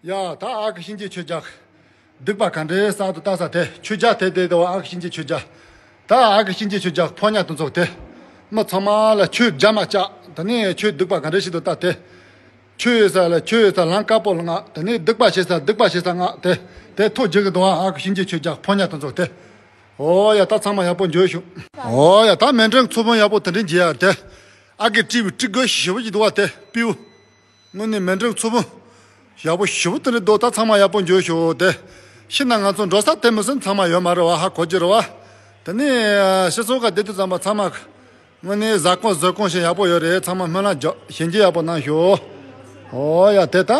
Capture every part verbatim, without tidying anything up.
ཡ་ད་ཨ་ཁུ་གཤིན་རྗེ་ཆོས་རྒྱལ། སྡིག་པ་ག་འདྲའི་བསགས་འདུག་ལྟ་ས་དེ་ཆོས་རྒྱལ་དེ་དེ་དེ་བ་ཨ་ཁུ་གཤིན་རྗེ་ཆོས་རྒྱལ། ད་ཨ་ཁུ་གཤིན་རྗེ་ཆོས་རྒྱལ་ཕོ་ཉ་དེ་ཚོ་དེ། མི་ཚང་མ་ལ་ཆོས་རྒྱ་མ་བཅག་དེ་ནས་ཆོས་སྡིག་པ་ག་འདྲ་ཞིག་འདུག་ལྟ་དེ། ཆོས་ཡོད་ས་ལ་ཆོས་ཡོད་ས་ལམ་དཀར་པོ་ལ་མངགས། དེ་ནས་སྡིག་པ་བྱེད་ས་སྡིག་པ་བྱེད་ས་མངགས་དེ། དེ་ཐོ་རྒྱག་གི་འདུག་ཨ། ཨ་ཁུ་གཤིན་རྗེ་ཆོས་རྒྱལ་ཕོ་ཉ་དེ་ཚོ་དེ། ཨོ་ཡ་ད་ཚང་མ་ཡག་པོ་འགྱོད་ཤོག་ཨོ་ཡ་ད་མཎྜལ་ཚོགས་ཕུད་ཡག་པོ་དེ་འདྲ་མཇལ་ཡ་དེ། ཨ་ཁུ་སྤྲེའུ་སྤྲེའུ་རྒོད་ཞེ་པོ་ཅིག་འདུག་བ་དེ་སྤྲེའུ། དངོས་གནས་མཎྜལ་ཚོགས་ཕུད་ཡག་པོ་ཞེ་པོ་དེ་འདྲ་འདུག་ད་ཚང་མ་ཡག་པོ་འགྱོད་ཤོག་དེ། ཤི་ན་ང་ཚོ་འགྲོ་ས་དེ་མི་སྲིད་ཚང་མ་ཡོད་མ་རེད་བ། ཧ་གོ་གི་རེད་བ། དེ་ནས་སྤྱི་ཚོགས་ཁ་བསྡད་དུས་ཙམ་པ་ཚང་མ། དངོས་གནས་བཟའ་ཁང་བཟོ་ཁང་ཞིག་ཡག་པོ་ཡོད་རེད། ཚང་མ་སྨོན་ལམ་རྒྱག་ཞལ་འཇལ་ཡག་པོ་གནང་ཤོག་ཨོ་ཡ་དེ་ད།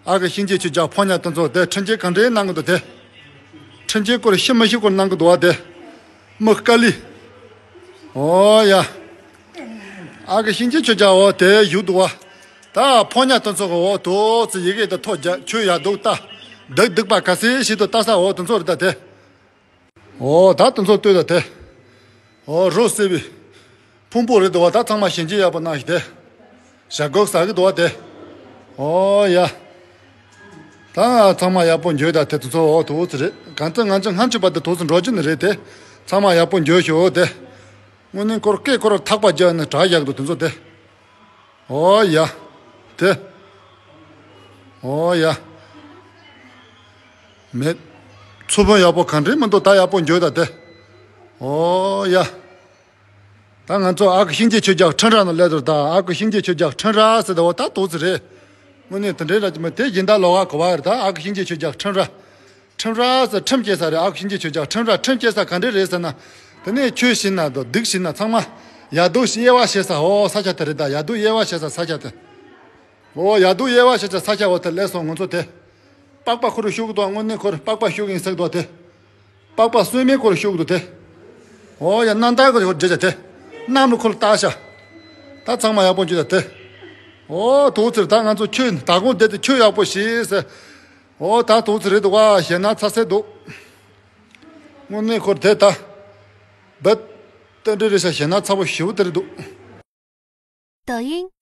ཨ་ཁུ་གཤིན་རྗེ་ཆོས་རྒྱལ་ཕོ་ཉ་དེ་ཚོ་དེ་འཕྲིན་སྐྱེལ་ག་འདྲའི་གནང་གི་འདུག་དེ། འཕྲིན་སྐྱེལ་སྐོར་ཤི་མི་ཤི་སྐོར་གནང་གི་འདུག་བ་དེ། མི་དཀའ་ལས། ཨོ་ཡ། ཨ་ཁུ་གཤིན་རྗེ་ཆོས་རྒྱལ་འོ་དེ་བཞུགས་འདུག་བ། ད་ཕོ་ཉ་དེ་ཚོ་གི་འོ་དོ་ཙི་ཡི་གེ་དེ་ཐོ་རྒྱག་ཆོས་ཡག་འདུག་ལྟ། སྡིག་སྡིག་པ་ག་ཚད་ཞིག་འདུག་ལྟ་ས་འོ་དེ་ཚོ་རེད་ད་དེ། ཨོ་ད་དེ་ཚོ་ལྟོས་ད་དེ། ཨོ་རོ་བསྲེགས་པའི་ཕུང་པོ་རེད་འདུག་བ། ད་ཚང་མ་ཞལ་འཇལ་ཡག་པོ་གནང་ཞིག་དེ། ཞྭ་སྒོག་ཟ་གི་འདུག་བ་དེ། ཨོ་ཡ། ད་ཚང་མ་ཡག་པོ་འགྱོད་ད་དེ་དེ་ཚོ་ཨོ་དོ་ཙི་རེད། གང་ལྟར་ང་ཚོ་སྔ་ཕྱི་བར་དུ་དོ་ཙི་འགྲོ་རྒྱུ་ནི་རེད་དེ། ཚང་མ་ཡག་པོ་འགྱོད་ཤོག་དེ། དངོས་གནས་ཁོར་སྐེ་ཁོར་ཐག་པ་རྒྱག་ནས་དྲག་ཡག་འདུག་དེ་ཚོ་དེ། ཨོ་ཡ། དེ། ཨོ་ཡ། མེད། ཚོགས་ཕུད་ཡག་པོ་ག་འདྲའི་མི་འདུག་ད་ཡག་པོ་འགྱོད་ད་དེ། ཨོ་ཡ། ད་ང་ཚོ་ཨ་ཁུ་གཤིན་རྗེ་ཆོས་རྒྱལ་ཁྲི་ར་ནང་སླེབས་འདུག་ད་ཨ་ཁུ་གཤིན་རྗེ་ཆོས་རྒྱལ་ཁྲི་ར་ཟེར་ད་འོ་ད་དོ་ཙི་རེད། དངོས་གནས་དེ་འདྲའི་ར་ཅི་མ་དེ་སྦྱིན་བདག་ལོག་ག་གོ་བ་རེད། ད་ཨ་ཁུ་གཤིན་རྗེ་ཆོས་རྒྱལ་ཁྲི་ར། ཁྲིམས་ར་ཟེར་ཁྲིམས་བཅད་ས་རེད། ཨ་ཁུ་གཤིན་རྗེ་ཆོས་རྒྱལ་ཁྲིམས་ར་ཁྲིམས་བཅད་ས་ག་འདྲ་རེད་ཟེར་ན། དེ་ནས་ཆོས་བྱིན་ན་དང་སྡིག་བྱིན་ན་ཚང་མ་ཡག་སྡུག་དབྱེ་བ་ཕྱེ་ས་འོ་ས་ཆ་དེ་རེད། ད་ཡག་སྡུག་དབྱེ་བ་ཕྱེ་ས་ས་ཆ་དེ། འོ་ཡག་སྡུག་དབྱེ་བ་ཕྱེ་ས་ས་ཆ་འོ་དེ་སླེབས་སོང་ང་ཚོ་དེ། པགས་པ་ཁོ་རུ་ཤུགས་དང་དངོས་གནས་ཁོ་རུ་པགས་པ་ཤུགས་ཡིན་ཟེར་དོ་དེ། པགས་པ་སོན་མེད་ཁོ་རུ་ཤུགས་དོ་དེ། འོ་ཡ་གནམ་ལྟར་ཁོ་རུ་རྒྱ་ཆ་དེ། གནམ་རུ་ཁོ་རུ་ལྟ་ཤ། ད་ཚང་མ་ཡག་པོ་འཇུ་ད་དེ། འོ་དོ་ཚིར་ད་ང་ཚོ་ཆོས་ད་དགོང་བསྡད་དེ་ཆོས་ཡག་པོ་ཞིག་ཟེར། ཨོ་ད་དོག་ཙི་རེད་འདུག་བ། ཞེ་ན་ཚ་སེ་འདུག་དངོས་གནས་ཁོར་དེ་ད། བད། རྟེན་འབྲེལ་རེད་ཤག་ཞེ་ན་ཚ་པོ་ཞེ་པོ་དེ་རེད་འདུག抖音